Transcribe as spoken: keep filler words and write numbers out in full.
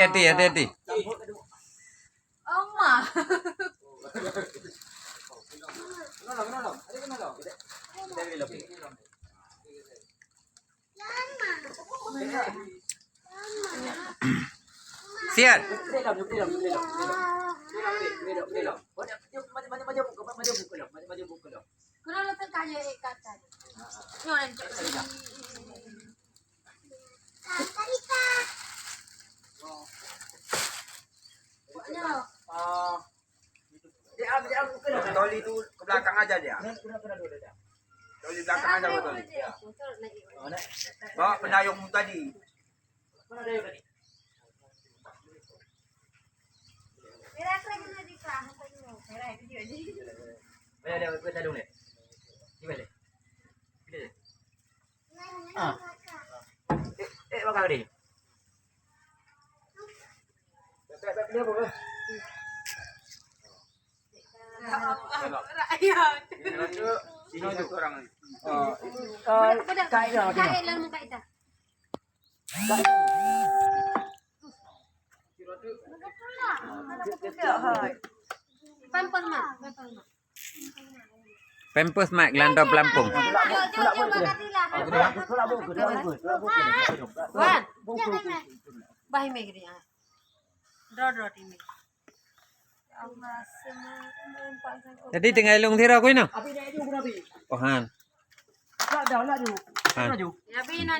Hati-hati, hati-hati. Oma. Siap. Kenapa letak kayu ikat tadi? Nyonya cek. Toli tu ke belakang aja dia. Toli belakang aja betul. Bawa pendayung tadi. Ada ada pendayung ni. Gimana? Ah. Eh, eh, bakal ni. Rakyat. Sini satu orang ni. Oh, eh, kaedah, kaedah. Kaedah lama kaedah. Pampang mak, pampang mak. Pampers mak gelantoe pelampung. Jom, jom, jom, angkat tilah. Wan. Bah ime gini ah. Dro dro timi. Ya Allah, semua. Jadi tinggai lông thira kui noh. Oh han. Han. Ya bina.